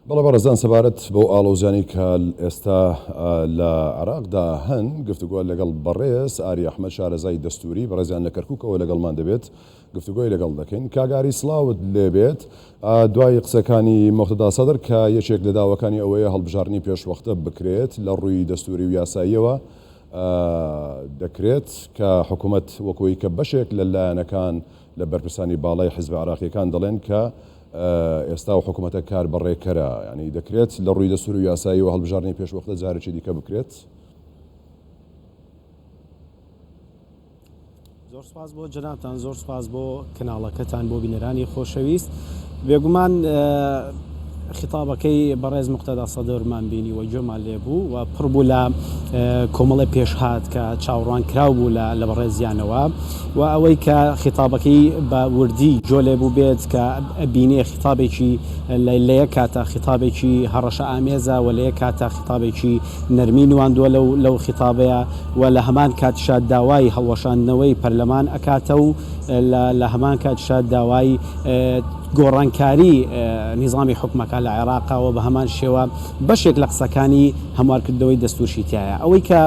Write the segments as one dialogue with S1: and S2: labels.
S1: بەڵێ بەڕێزان سەبارەت بەو ئاڵۆزیانەی کە ئێستا لە عێراقدا هەن گفتوگۆ لەگەڵ بەڕێز ئاری ئەحمەد شارەزای دەستوری بەڕێزیان لە کەرکوکەوە لەگەڵمان دەبێت گفتوگۆی لەگەڵ دەکەین. کاک ئاری سڵاوت لێبێت دوای قسەکانی موقتەدا سەدر کە یەکێک لە داواکانی ئەوەیە هەڵبژاردنی پێشوەختە بکرێت لە ڕووی دەستوری و یاساییەوە دەکرێت کە حکومەت وەکوی کە بەشێک لە لایەنەکان لە بەرپرسانی باڵای حیزبە عێراقییەکان دەڵێن کە ئێستا ئەو حکومەتە کار بەڕێکەرە، یانی دەکرێت لە ڕووی دەستوور و یاساییەوە هەڵبژاردنی پێشوەختە جارێکی دیکە بکرێت؟
S2: زۆر سپاس بۆ جەنابتان، زۆر سپاس بۆ کەناڵەکەتان، بۆ بینەرانی خۆشەویست. بێگومان خیتابەکەی بەڕێز موقتەدا سەدرمان بینی و گوێمان لێ بوو و پڕ بوو لە کۆمەڵێ پێشهات کە چاوەڕوان کراو بوو لە بەڕێزیانەوە و ئەوەی کە خیتابەکەی بە وردی گوێ لێ بوو بێت کە بینێ خیتابێکی لە یەک کاتا خیتابێکی هەڕەشە ئامێزە و لە یەک کاتا خیتابێکی نەرمی نواندووە لەو لەو خیتابەیە و لە هەمان کاتیشا داوای هەڵوەشاندنەوەی پەرلەمان ئەکاتە و لە هەمان کاتیشا داوای گۆڕانکاری نیزامی حوکمەکە لە عێراقا و بە هەمان شێوە بەشێک لە قسەکانی هەموارکردنەوەی دەستوورشی تیایە. ئەوەی کە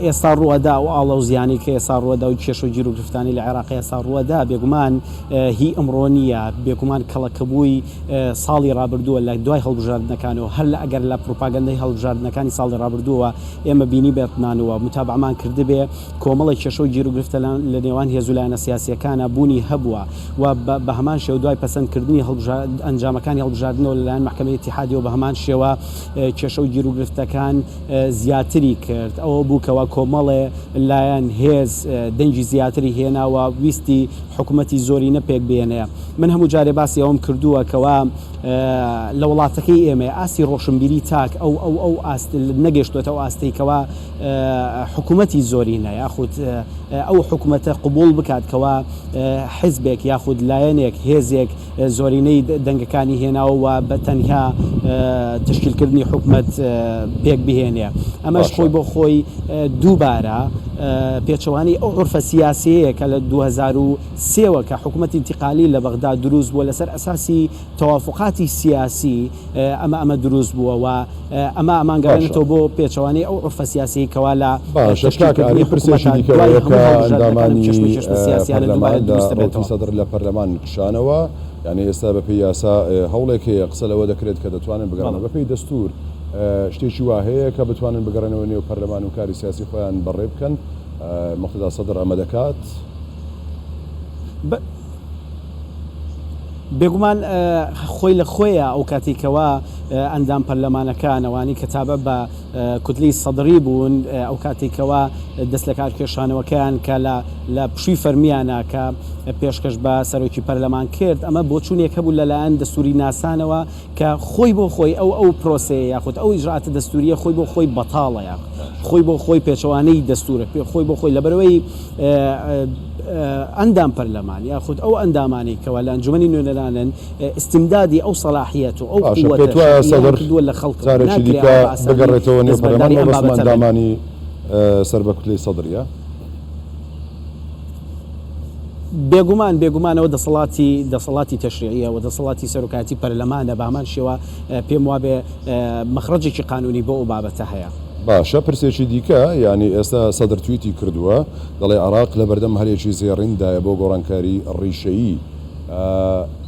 S2: ئێستا ڕووئەدا، ئەو ئاڵۆزییانەی کە ئێستا ڕووئەدا و کێشە و گیروگرفتانەی لە عێراق ئێستا ڕووئەدا، بێگومان هی ئەمڕۆ نییە، بێگومان کەڵەکەبووی ساڵی ڕابردووە لە دوای هەڵبژاردنەکانەوە، هەر لە ئەگەر لە پروپاگەندەی هەڵبژاردنەکانی ساڵی ڕابردووەوە ئێمە بینیبێتمان و موتابەعەمان کردبێ، کۆمەڵێک کێشە و گیروگرفتە لە نێوان هێز و لایەنە سیاسییەکانا بوونی هەبووە و بە هەمان شێوە دوای پەسەند کردنی ئەنجامەکانی هەڵبژاردنەوە لە لایەن مەحکەمەی ئیتیحادیەوە بە هەمان شێوە کێشە و گیروگرفتەکان زیاتری کرد. ئەوە بوو کەوا کۆمەڵێ لایەن، هێز، دەنگی زیاتری هێنا و ویستی حکومەتی زۆرینە پێک بێنێ. من هەموو جارێ باسی ئەوەم کردووە کەوا لە وڵاتەکەی ئێمە ئاستی ڕۆشنبیری تاک ئەو ئەو ئەو ئاست نەگەشتووەتە ئەو ئاستەی کەوا حکومەتی زۆرینە یاخود ئەو حکومەتە قبوڵ بکات کەوا حزبێک یاخود لایەنێک هێزێک زۆرینەی دەنگەکانی هێناوە و بە تەنها تەشکیلکردنی حکومەت پێک بهێنێ. ئەمەش خۆی بۆ خۆی دووبارە پێچەوانەی ئەو عورفە سیاسیەیە کە لە 2003 وە کە حکومەتی ئینتیقالی لە بەغدا دروست بووە لەسەر ئەساسی تەوافوقاتی سیاسی ئەمە ئەمە دروست بووە و ئەمە ئەمانگەڕێنێتەوە بۆ پێچەوانەی ئەو عورفە سیاسیەی کەوا لە
S1: باشە کاک
S2: تەشکیلکردنی
S1: ئاری پرسێکی
S2: حکومەتا
S1: دیکە
S2: دوای
S1: ئەوەیە
S2: هەموو
S1: کە
S2: هەڵبژاردنەکان ئەم
S1: ئەندامانی
S2: کێشمەکێشمە سیاسیانە
S1: پەرلەمان
S2: دووبارە
S1: لە
S2: دروست
S1: ڕەوتی
S2: دەبێتەوە.
S1: سەدر لە پەرلەمان کشانەوە یانی ئێستا بەپێی یاسا هەوڵێک هەیە قسە لەوە دەکرێت کە دەتوانن بگەڕێنەوە
S2: بەڵێ.
S1: بەپێی دەستور شتێکی وا هەیە کە بتوانن بگەڕێنەوە نێو پەرلەمان و کاری سیاسی خۆیان بەڕێ بکەن موقتەدا سەدر ئەمە دەکات؟
S2: بە. بێگومان خۆی لە خۆیە ئەو کاتەی کەوا ئەندام پەرلەمانەکان ئەوانەی کە تابع بە کوتلەی سەدڕی بوون ئەو کاتەی کەوا دەست لە کار کێشانەوەکەیان کە لە لە پشووی فەرمیانە کە پێشکەش بە سەرۆکی پەرلەمان کرد ئەمە بۆچوونێک هەبوو لەلایەن دەستوری ناسانەوە کە خۆی بۆ خۆی ئەو ئەو پرۆسەیە یاخود ئەو ئیجرائاتە دەستوریە خۆی بۆ خۆی بەتاڵە یاخ خۆی بۆ خۆی پێچەوانەی دەستورە پێ خۆی بۆ خۆی لەبەرئەوەی ئەندام پەرلەمان یاخود ئەو ئەندامانەی کەوا لە ئەنجومەنی نوێنەرانن ئیستمدادی ئەو سەلاحیەت و ئەو
S1: باشە
S2: قوەتە
S1: پێت وایە
S2: شەرعیەیان
S1: سەدر
S2: کردووە لە خەڵکەوە
S1: جارێکی
S2: ناکرێ
S1: دیکە
S2: ئاوا بە ئاسانی
S1: بگەڕێتەوە نێو پەرلەمان
S2: دەستبەرداری ئەم
S1: مەبەستم
S2: بابەتە بن.
S1: ئەندامانی سەر بە کوتلەی سەدریە؟
S2: بێگومان بێگومان ئەوە دەسەڵاتی دەسەڵاتی تەشریعیە و دەسەڵاتی سەرۆکایەتی پەرلەمانە بە هەمان شێوە پێم وابێ مەخرەجێکی قانونی بۆ ئەو بابەتە هەیە.
S1: باشە پرسێکی دیکە یانی ئێستا سەدر تویتی کردووە دەڵێ عێراق لەبەردەم هەلێکی زێڕیندایە بۆ گۆڕانکاری ڕیشەیی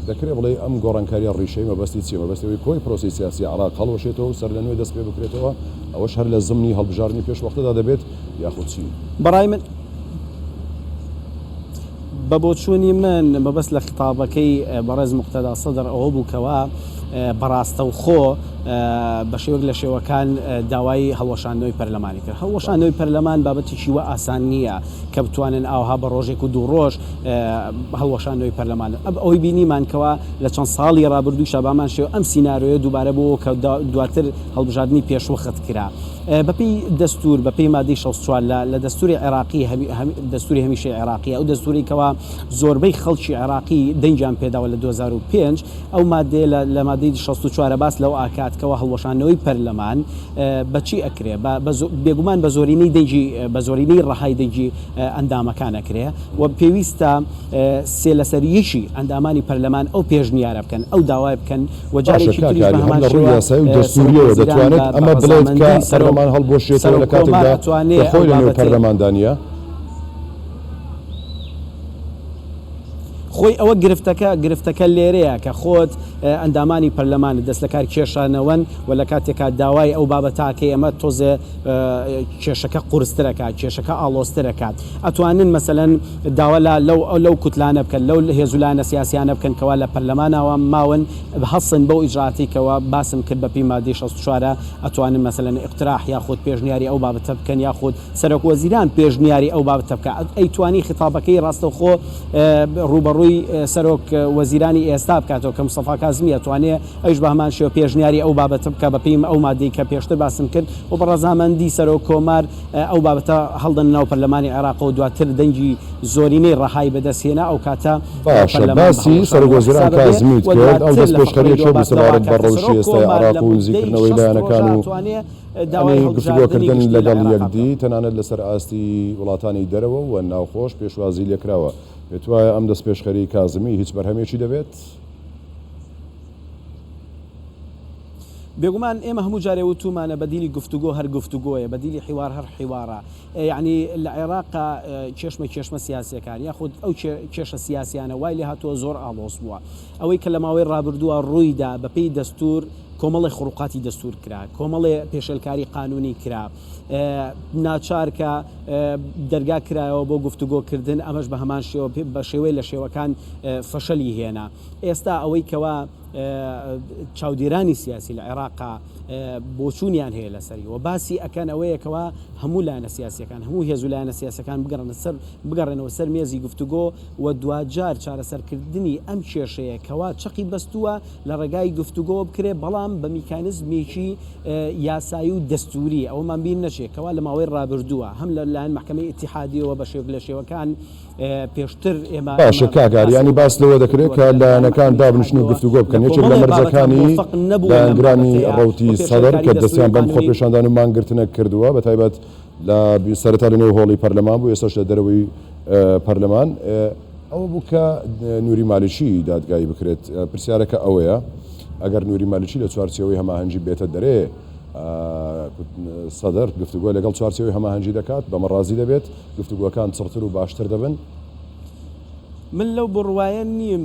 S1: دەکرێ بڵێی ئەم گۆڕانکاریە ڕیشەیی مەبەستی چیە مەبەستی ئەوەی کۆی پرۆسەی سیاسی عێراق هەڵوەشێتەوە و سەرلەنوێ دەست پێ بکرێتەوە ئەوەش هەر لە زمنی هەڵبژاردنی پێش وەختەدا دەبێت یاخود چی؟
S2: بەڕای من بە بۆچوونی من مەبەست لە خیتابەکەی بەڕێز موقتەدا سەدر ئەوە بوو کەوا بەڕاستەوخۆ بە شێوەک لە شێوەکان داوای هەڵوەشاندنەوەی پەرلەمانی کرد. هەڵوەشاندنەوەی پەرلەمان بابەتێکی وا ئاسان نییە کە بتوانن ئاوها بە ڕۆژێک و دوو ڕۆژ هەڵوەشاندنەوەی پەرلەمان ئەوەی بینیمان کەوا لە چەند ساڵی ڕابردووشا بامان شێوە ئەم سینارۆیە دووبارە بووەوە کە دواتر هەڵبژاردنی پێشوەخت کرا. بەپێی دەستوور، بەپێی مادەی 64 لە لە دەستووری عێراقی دەستووری هەمیشەی عێراقی، ئەو دەستوورەی کەوا زۆربەی خەڵکی عێراقی دەنگیان پێداوە لە 2005، ئەو مادەیە لە لە مادەی 64 باس لەوە ئەکات کەوا هەڵوەشاندنەوەی پەرلەمان بە چی ئەکرێ؟ بە بە بێگومان بە زۆرینەی دەنگی بە زۆرینەی ڕەهای دەنگی ئەندامەکان ئەکرێ و پێویستە سێ لەسەر یەکی ئەندامانی پەرلەمان ئەو پێشنیارە بکەن، ئەو داوایە بکەن و
S1: باشە
S2: جارێکی
S1: کاک
S2: تریش بە
S1: ئاری هەم
S2: هەمان
S1: لە ڕووی
S2: شێوە
S1: یاسایی و
S2: سەرۆک
S1: دەستووریەوە
S2: وەزیران
S1: دەتوانێت
S2: بە بە
S1: ئەمە بڵێت کە
S2: ڕەزامەندی سەرۆک
S1: پەرلەمان هەڵبوەشێتەوە
S2: سەرۆک
S1: لە
S2: کۆمار
S1: کاتێکدا
S2: ئەتوانێ
S1: کە
S2: ئەو
S1: خۆی لە نێو
S2: بابەتەی
S1: پەرلەماندا نییە؟
S2: خۆی ئەوە گرفتەکە گرفتەکە لێرەیە کە خۆت ئەندامانی پەرلەمانت دەست لەکار کێشانەوەن و لە کاتێکا داوای ئەو بابەتە ئەکەی ئەمە تۆزێ کێشەکە قورستر ئەکات کێشەکە ئاڵۆزتر ئەکات ئەتوانن مەسەلەن داوا لە لەو لەو کوتلانە بکەن لەو هێز و لایەنە سیاسیانە بکەن کەوا لە پەرلەمانەوە ماون هەستن بەو ئیجرائاتەی کەوا باسم کرد بەپێی مادەی 64 ئەتوانن مەسەلەن ئیقتراح یاخود پێشنیاری ئەو بابەتە بکەن یاخود سەرۆک وەزیران پێشنیاری ئەو بابەتە بکات ئەیتوانی خیتابەکەی ڕاستەوخۆ ڕووبەڕووی سەرۆک وەزیرانی ئێستا بکاتەوە کە مستەفا کازمی ئەتوانێ ئەویش بە هەمان شێوە پێشنیاری ئەو بابەتە بکات بە پێی ئەو مادەی کە پێشتر باسم کرد و بە ڕەزامەندی سەرۆک کۆمار ئەو بابەتە هەڵدەنە ناو پەرلەمانی عێراقەوە دواتر دەنگی زۆرینەی ڕەهای بەدەست هێنا ئەو کاتە
S1: باشە
S2: پەرلەمان بە
S1: باسی سەرۆک
S2: هەڵوەشانەوە
S1: وەزیران
S2: حساب ئەبێ
S1: کازمیت
S2: و
S1: کرد ئەو
S2: دواتر لە فەقرەی
S1: دەستپێشخەرییە
S2: دووە
S1: چۆن بوو
S2: باس لەوە
S1: سەبارەت بە
S2: ئەکات کە
S1: ڕەوشی
S2: سەرۆک
S1: ئێستای
S2: کۆمار
S1: عێراق
S2: لە
S1: و
S2: موددەی
S1: نزیککردنەوەی
S2: 60
S1: لایەنەکان
S2: ڕۆژا
S1: و
S2: ئەتوانێ داوای
S1: یانی
S2: هەڵبژاردنی
S1: گفتوگۆکردن
S2: گشتی لە
S1: لەگەڵ
S2: عێراقا بکات.
S1: یەکدی تەنانەت لەسەر ئاستی وڵاتانی دەرەوە و ناوخۆش پێشوازی لێکراوە. پێتوایە ئەم دەستپێشخەریی کازمی هیچ بەرهەمێکی دەبێت؟
S2: بێگومان ئێمە هەموو جارێ وتوومانە بەدیلی گفتوگۆ هەر گفتوگۆیە، بەدیلی حیوار هەر حیوارە. یەعنی لە عێراقا کێشمە کێشمە سیاسییەکان یاخود ئەو کێشە سیاسییانە وای لێهاتووە زۆر ئاڵۆز بووە. ئەوەی کە لە ماوەی ڕابردووە ڕوویدا بەپێی دەستوور کۆمەڵێ خروقاتی دەستوور کرا، کۆمەڵێ پێشێلکاری قانوونی کرا، ناچار کە دەرگا کرایەوە بۆ گفتوگۆ کردن، ئەمەش بە هەمان شێوە بە شێوەی لە شێوەکان فەشەلی هێنا. ئێستا ئەوەی کەوا چاودێرانی سیاسی لە عێراقا بۆچوونیان هەیە لەسەری و باسی ئەکەن ئەوەیە کەوا هەموو لایەنە سیاسیەکان، هەموو هێز و لایەنە سیاسەکان بگەڕێنە سەر بگەڕێنەوە سەر مێزی گفتوگۆ و دواجار چارەسەرکردنی ئەم کێشەیە کەوا چەقی بەستووە لە ڕێگای گفتوگۆوە بکرێ بەڵام بە میکانزمێکی یاسایی و دەستووری ئەوەمان بیر نەچێ کەوا لە ماوەی ڕابردووە هەم لە لایەن مەحکەمەی ئیتیحادیەوە بە شێوەک لە شێوەکان پێشتر ئێمە
S1: باشە
S2: ئێمە
S1: کاک ئاری
S2: باسی
S1: یانی
S2: ئەومان
S1: باس لەوە دەکرێت
S2: کردووە
S1: کە
S2: کە لە لایەن
S1: لایەنەکان
S2: مەحکەمەی
S1: دابنیشن و
S2: ئیتیحادیەوە
S1: گفتوگۆ
S2: لە
S1: بکەن یەکێک لە
S2: کۆمەڵێ بابەتە
S1: مەرجەکانی
S2: مۆفەق نەبووە لەم
S1: لایەنگرانی
S2: بابەتەیە و
S1: ڕەوتی سەدر
S2: پێشێلکاری
S1: کە
S2: دەستووری
S1: دەستیان
S2: و
S1: بەم
S2: قانوونی
S1: خۆپێشاندان و مانگرتنە کردووە بەتایبەت لە سەرەتا لە نێو هۆڵی پەرلەمان بوو ئێستاش لە دەرەوەی پەرلەمان ئەوە بوو کە نوری مالیکی دادگایی بکرێت. پرسیارەکە ئەوەیە ئەگەر نوری مالیکی لە چوارچێوەی هەماهەنگی بێتە دەرێ، سەدر گفتوگۆ لەگەڵ چوارچێوەی هەماهەنگی دەکات، بەمە ڕازی دەبێت؟ گفتوگۆکان چڕتر و باشتر دەبن؟
S2: من لەو بڕوایە نیم.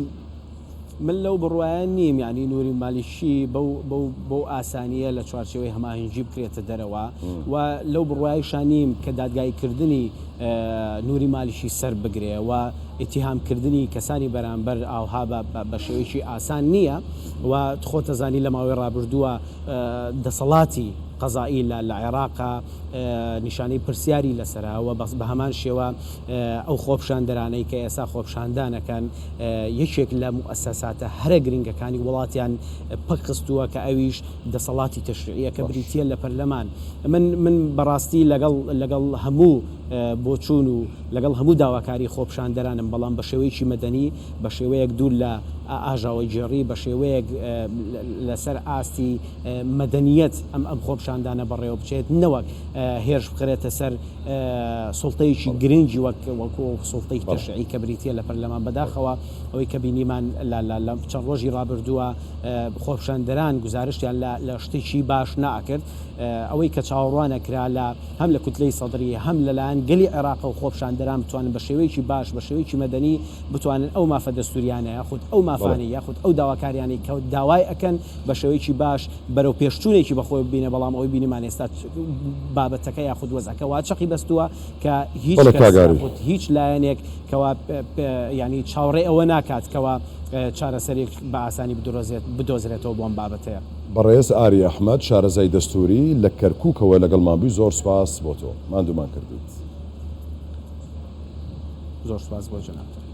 S2: من لەو بڕوایە نیم یانی نوری مالیکی بەو بەو بەو ئاسانییە لە چوارچێوەی هەماهەنگی بکرێتە دەرەوە و لەو بڕوایشا نیم کە دادگایی کردنی نوری مالیکی سەر بگرێ و ئیتیهام کردنی کەسانی بەرامبەر ئاوها بە بە شێوەیەکی ئاسان نییە و خۆتەزانی لە ماوەی ڕابردووە دەسەڵاتی قەزائی لە لە عێراقا نیشانەی پرسیاری لەسەرە و بە هەمان شێوە ئەو خۆپیشاندەرانەی کە ئێستا خۆپیشاندان ئەکەن یەکێک لە موئەسەساتە هەرە گرنگەکانی وڵاتیان پەک خستووە کە ئەویش دەسەڵاتی تەشریعیە کە بریتیە لە پەرلەمان. من من بەڕاستی لەگەڵ لەگەڵ هەموو بۆچوون و لەگەڵ هەموو داواکاری خۆپیشاندەرانم بەڵام بە شێوەیەکی مەدەنی بە شێوەیەک دوور لە ئاژاوەگێڕی بە شێوەیەک لەسەر ئاستی مەدەنیەت ئەم ئەم خۆپیشاندانە بەڕێوە بچێت نەوەک هێرش بخرێتە سەر سوڵتەیەکی گرنگی وەک وەکو سوڵتەی تەشریعی کە بریتیە لە پەرلەمان بەداخەوە ئەوەی کە بینیمان لە لە لە چەند ڕۆژی ڕابردووە خۆپیشاندەران گوزارشتیان لە لە شتێکی باش نەئەکرد ئەوەی کە چاوەڕوان ئەکرا لە هەم لە کوتلەی سەدری هەم لەلایەن گەلی عێراقەوە خۆپیشاندەران بتوانن بە شێوەیەکی باش بە شێوەیەکی مەدەنی بتوانن ئەو مافە دەستوریانە یاخود ئەو مافانەی یاخود ئەو داواکاریانەی کە داوای ئەکەن بە شێوەیەکی باش بەرەو پێشچوونێکی بە خۆی ببینێ، بەڵام ئەوەی بینیمان ئێستا بابەتەکە یاخود وەزعەکە وا چەقی بەستووە کە هیچ
S1: بەڵێ
S2: کەس
S1: کاک ئاری.
S2: یاخود هیچ لایەنێک کەوا یانی چاوەڕێی ئەوە ناکات کەوا چارەسەرێک بە ئاسانی بدرۆزێت بدۆزرێتەوە بۆ ئەم بابەتەیە.
S1: بەڕێز ئاری ئەحمەد شارەزای دەستووری لە کەرکووکەوە لەگەڵمان بووی زۆر سوپاس بۆ تۆ. ماندوومان کردیت.
S2: زۆر سوپاس بۆ جەنابتان.